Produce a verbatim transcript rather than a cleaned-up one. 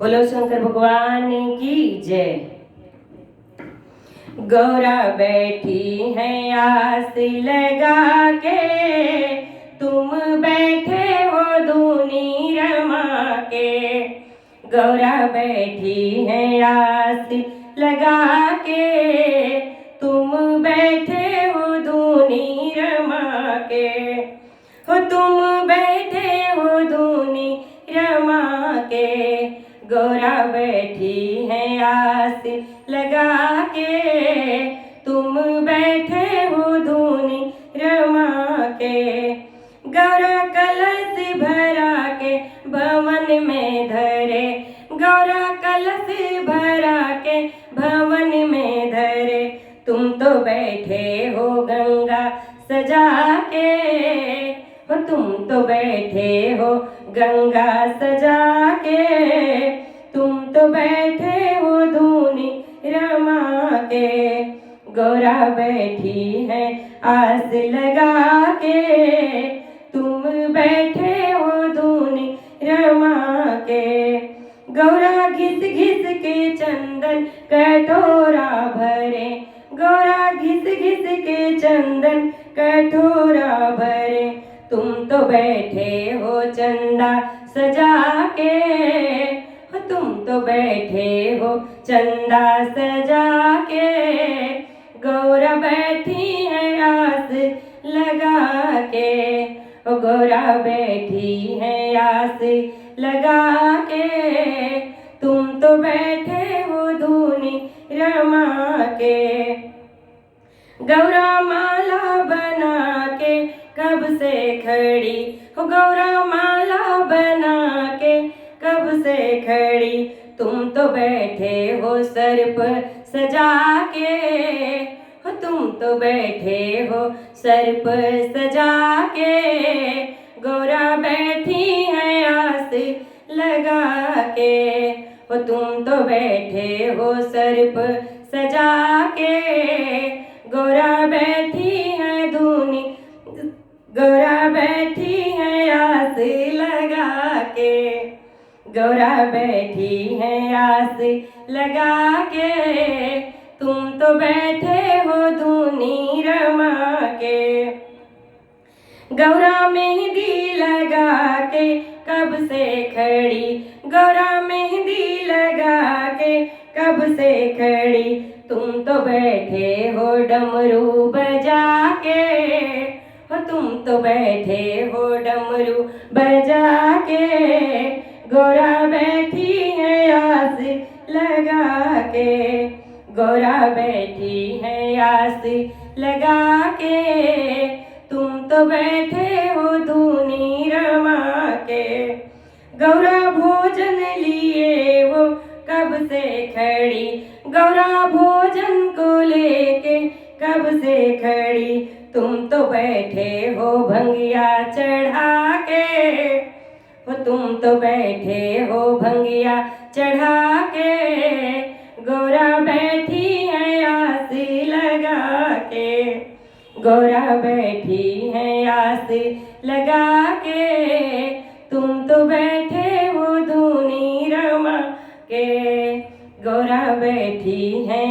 बोलो शंकर भगवान की जय। गौरा बैठी है आस लगा के, तुम बैठे हो दूनी रमा के। गौरा बैठी है आस लगा के, तुम बैठे हो दूनी रमा के। हो तुम बैठे हो दूनी रमा के। गौरा बैठी है आस लगा के, तुम बैठे हो दूनी रमा के। गौरा कलश भरा के भवन में धरे, गौरा कलश भरा के भवन में धरे। तुम तो बैठे हो गंगा सजा के, हो तुम तो बैठे हो गंगा सजा के, तुम तो बैठे हो दूनी रमा के। गौरा बैठी है आस लगा के, तुम बैठे हो दूनी रमा के। गौरा घिस घिस के चंदन कटोरा भरे, गौरा घिस घिस के चंदन कटोरा भरे। तुम तो बैठे हो चंदा सजा के, हो तुम तो बैठे हो चंदा सजा के। गौरा बैठी है आस लगा के, ओ गौरा बैठी है आस लगा के। तुम तो बैठे हो दूनी रमा के। गौरा माला बना के कब से खड़ी, हो गौरा माला बना के कब से खड़ी। तुम तो बैठे हो सर्प सजा के, हो तुम तो बैठे हो सर्प सजा के। गौरा बैठी है आस लगा के, हो तुम तो बैठे हो सर्प सजा के। गौरा बैठी है दूनी, गौरा बैठी है आस लगा के। गौरा बैठी है आस लगा के, तुम तो बैठे हो दूनी रमा के। गौरा मेहंदी लगा के कब से खड़ी, गौरा मेहंदी लगा के कब से खड़ी। तुम तो बैठे हो डमरू बजा के, हो तुम तो बैठे हो डमरू बजा के। गौरा बैठी है आस लगा के, गौरा बैठी है आस लगा के। तुम तो बैठे हो दूनी रमा के। गौरा भोजन लिए वो कब से खड़ी, गौरा भोजन को लेके कब से खड़ी। तुम तो बैठे हो भंगिया चढ़ा के, हो तुम तो बैठे हो भंगिया चढ़ा के। गौरा बैठी है आस लगा के, गौरा बैठी है आस लगा के। तुम तो बैठे हो दूनी रमा के, गौरा बैठी है